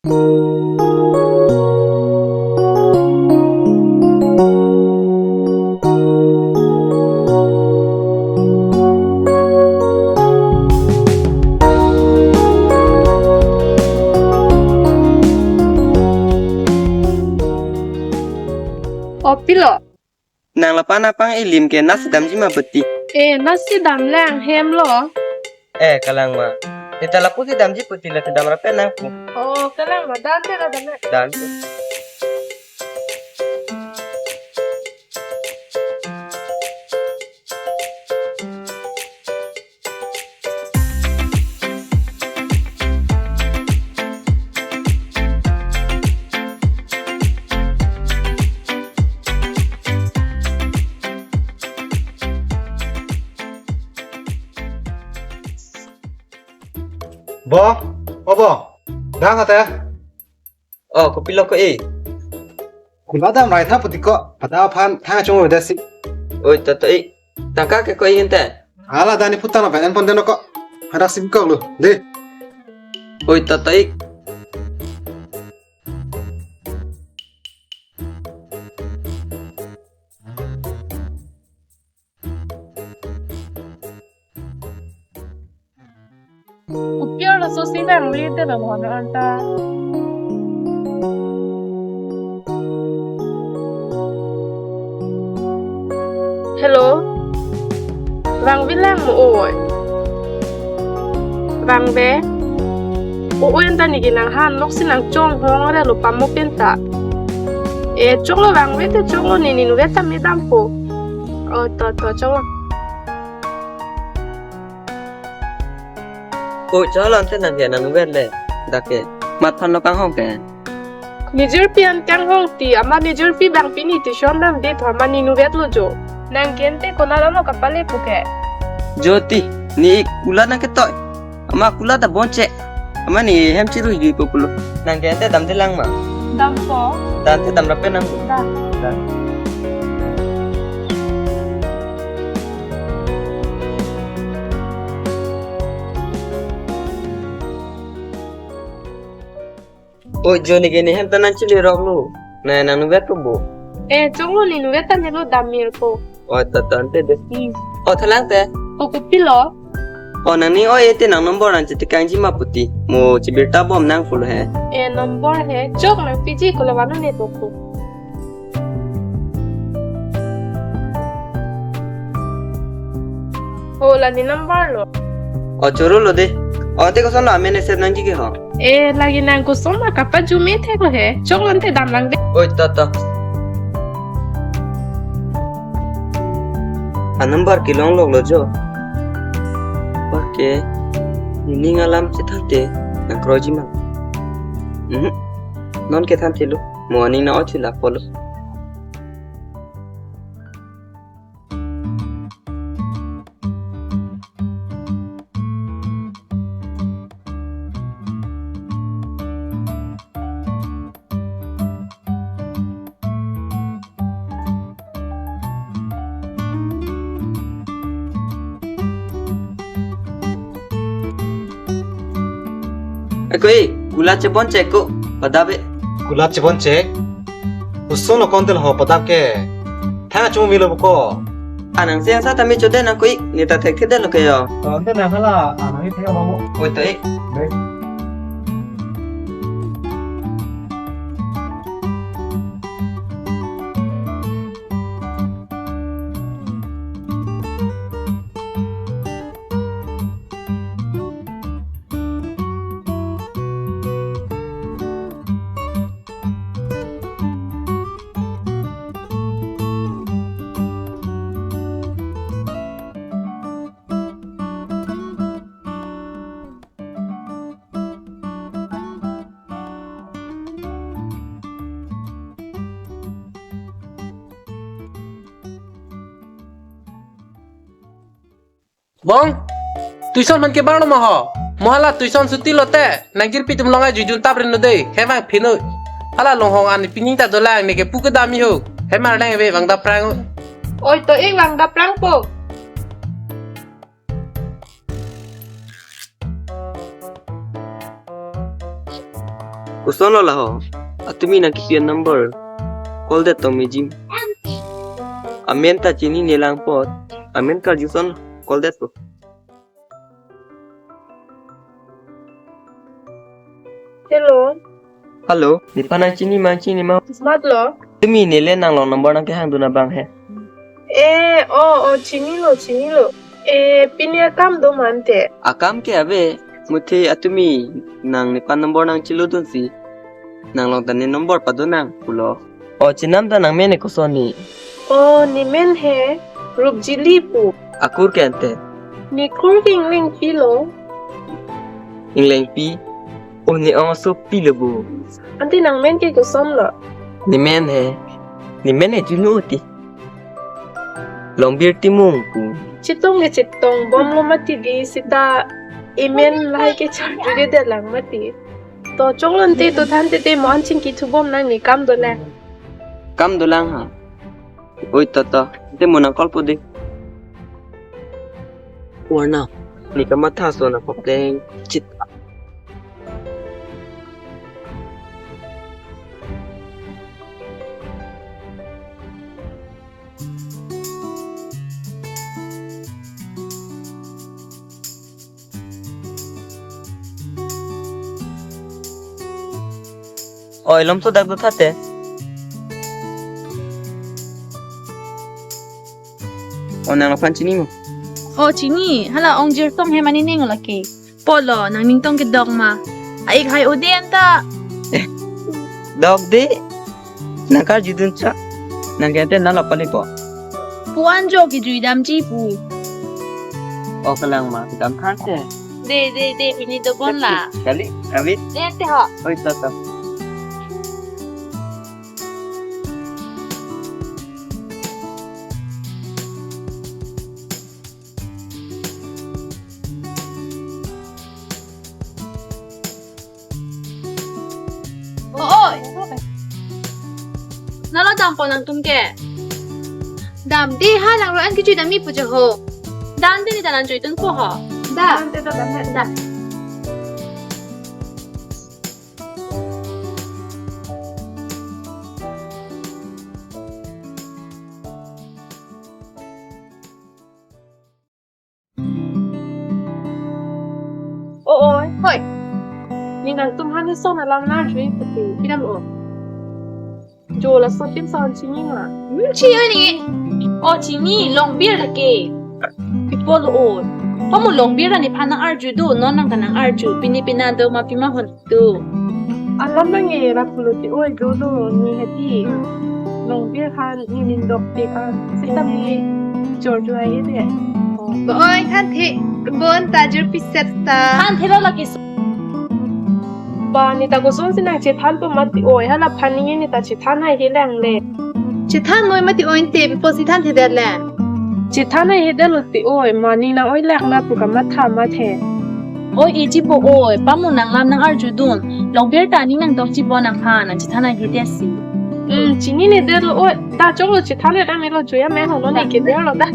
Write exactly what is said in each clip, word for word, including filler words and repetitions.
O pilo. Nang lapu-an aphan ilim ke nasi damji ma puti. Eh, nasi damlang hem lo. Eh, kalang ma. Neta lapusi damji puti, la damrap-e nang pu. Oh, kalang ma, dam te la dam. Dam te. Bo, o bo, dang ate. Oh, kopilo ko e? Kula dam rai tha puti ko, pada aphan thang chong dasi. Oi, to to ik. Tangka ke ko ik ente? Hala dani putang na pen en pon den ko. Hadak sim ko lo, de. Oi, to to ik. Kopi arloso si nang rite lo hon anta. Hello. Vangve lang mo oi. Vangve. O oi anta neke nang han nok si nang chonghong ore lo pamo penta. Eh, choklo vangve te choklo, ne ne inutvet ta me dampo. Oh, to to choklo. Ko cholon te nang ke nang vet le. Dak ke. Mat phan lo kanghong ke. Nijor pi an kanghong ti, ama nijor pi bang pini tuition dam det ho, ama ne inutvet lo jo. Nang ke ente konat lo kapale puke. Jyoti, ne ik kula nang ketoi. Ama kula ta bonche. Ama ne hem chiru jui po pulo. Nang ke ente dam te lang ma. Dampo. Dam te damrap-e nang. Dam. Dam. O jo, neke ne hem ta nang chili rok lo. Na nang inutvet po bo. Eh, choklo, ne inutvet ta ne lo dam mir ko. O to to ante de. Hmm. O thalang te. O kopilo. O nang ne o e te nang number nang chitikangji ma puti. Mo chibirta bom nang pulo he. Eh, number he. Chok nang piji ko lo vanu ne to ko. O la ne number lo. O choro lo de. O te koson lo amen accept nangji ke ho. Eh, lake nang koson ma kapajume thek lo he. Choklo ante damlang de. Oi, to to. A number kelong lok lo jo. Oke. Nening alam chethan te nang kroji ma. Mhm. Non kethan te lo. Mo aning na ochi la polo. Ako e, kulat chebon chek ko, padap e. Kulat chebon chek? Usun lo kontel ho padap ke. Thang chungvelo ko. Anang siang sa tame choden ako ik, ne ta thekthedet lo ke yo. To, ante nang hala, anang ik thek abang mo. Oi to ik. Baik. Bong, tuition man ke bang lo ma ho? Mo hala tuition suti lote, nang jirpi atum along ajujun tap rin lo de, hem vangphi noi. Hala longhong an pini ta dolang, neke pu kedam iho, hem arnang ave vang daprang. Oi to ik vang daprang po. Kosonlo laho? Atumi nangkepi a-number call det tong mejim. Amen ta chinine lang apot. Amen karju ason call detpo. Hello. Hello, nephan nangchini ma, nangchini ma? Smat lo? Tumi neli nanglong number nangkehangdun abang he. Eh, oh, oh, chinilo, chinilo. Eh, pini akam do ma ante? Akam ke ave, muthe atumi nang nephan number nangchilodunsi. Nanglong ta ne number padonang pulo. O chinam ta nangmen ke koson ni? O nemen he Rupjili pu. Akur ke ante? Nekur ke Inglengpi lo. Inglengpi? O ne ong asopi lo bo. Ante nangmen ke kosonlo? Nemen he. Nemen he Junu ti. Longbir Timung pu. Chetong ke chetong bomlo mati di seta emen lahai ke charjude lang mati. To choklo ante to than tete mo an chingki thubom nang ne kam dolang. Kam dolang ha. Oi to to. Te mo nang call po de. Warna. Ne kamatha ason apok deng chit. Oi, lom so dak do thate. O nang aphan chini mo? O chini, hala ong Jirtong he mane ning lake. Polo, nangning tong kedok ma? A-ik hai ode anta. Dok de. Nang karjudun cha. Nang gente nang lok pali po. Puan jo kejui damji pu. O kalang ma, dam than te. De, de, de, pini dobon la. Kali, kali. De ante ho. Oi, tata. O, oi. Nalo dampo nangtum ke? Dam de ha, nang ro an kejui damji pu jo ho. Dam de ni ta nang juidunpo ho. Da. Da. O, oi. Hoi. Ne nangtum han eson alam nang jui pute. Pidam o. Jo laso tim son chini ma? Hmm, chini oi ni. O chini, Longbir lake. People o. Pamu Longbir ra nephan nang-arjudun, non nang ta nang-arju. Pini pina do ma pima hon. Tu. Alam nang e ra pulo ti oi dolo ne hedi. Longbir han ne ning dok ti an. Sita mi jorjo ai de. Bo oi than the. Bon ta jur piset ta. Than the lo lake. Ba ne ta kosonsi nang chethanpo mati oi, hala aphan ne ne ta chethan hai helang le. Chethan noi mati oi te, pipo si than the det le. Chethan hai hedet lo ti oi, mane nang oi lak na pu kamatha mathe. Oi, eji bo oi, pamu nang lam nang-arjudun. Longbir ta ne nang dokji bo nangphan, nang chethan hai hedet si. Hmm, chinine det lo oi, ta choklo chethan hai dam lo juya me ho lo ne ke det lo da.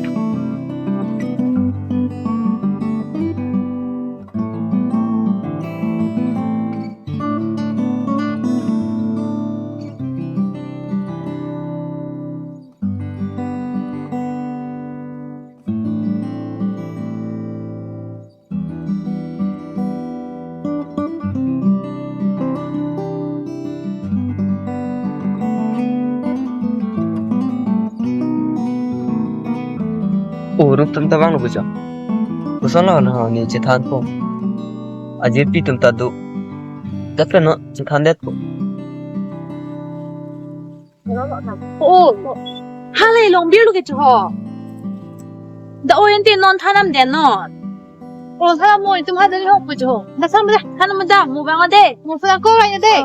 O, rup tum ta vanglo pujo. Kosonlo na ne chethanpo. Ajirpi tum ta do. Dak no chethan detpo. O, hala Longbir lo ke cho ho. Da oi ante non thanam den non. O, thanam mo, itum ha dali ho pujo. Da thanam da, thanam da, mo bang de. Mo pura ko ai de.